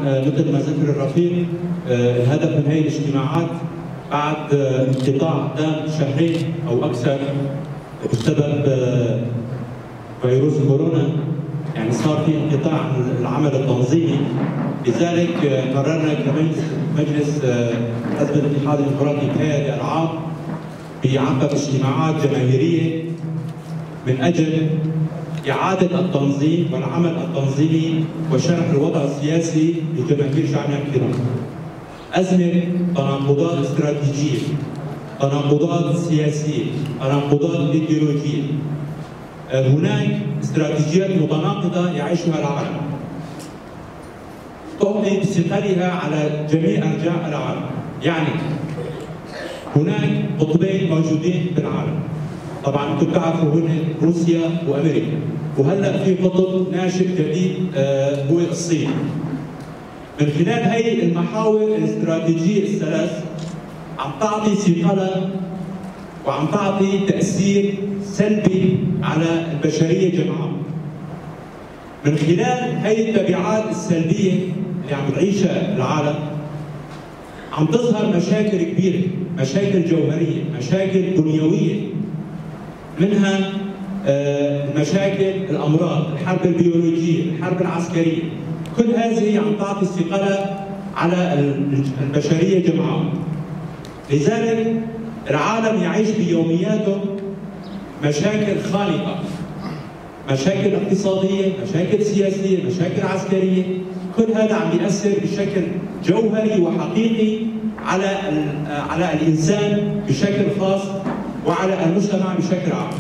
مثل ما ذكر الرفيق، الهدف من هذه الاجتماعات بعد انقطاع دام شهرين او اكثر بسبب فيروس كورونا، يعني صار في انقطاع عن العمل التنظيمي. لذلك قررنا كمجلس حزب الاتحاد الديمقراطي الكندي العام بعقد اجتماعات جماهيرية من اجل إعادة التنظيم والعمل التنظيمي وشرح الوضع السياسي لجماهير شعبنا الكرام. أزمة تناقضات استراتيجية، تناقضات سياسية، تناقضات إيديولوجية. هناك استراتيجيات متناقضة يعيشها العالم، تعطي بثقلها على جميع أرجاء العالم. يعني هناك قطبين موجودين بالعالم، طبعا انتم بتعرفوا هن روسيا وامريكا، وهلا في قطب ناشئ جديد هو الصين. من خلال هي المحاور الاستراتيجية الثلاث عم تعطي ثقلها وعم تعطي تاثير سلبي على البشرية جمعاء. من خلال هي التبعات السلبية اللي عم تعيشها العالم عم تظهر مشاكل كبيرة، مشاكل جوهرية، مشاكل بنيويه، منها مشاكل الامراض، الحرب البيولوجية، الحرب العسكرية، كل هذه عم تعطي ثقلها على البشرية جمعاء. لذلك العالم يعيش بيومياته مشاكل خانقه، مشاكل اقتصادية، مشاكل سياسية، مشاكل عسكرية، كل هذا عم ياثر بشكل جوهري وحقيقي على الانسان بشكل خاص وعلى المجتمع بشكل عام.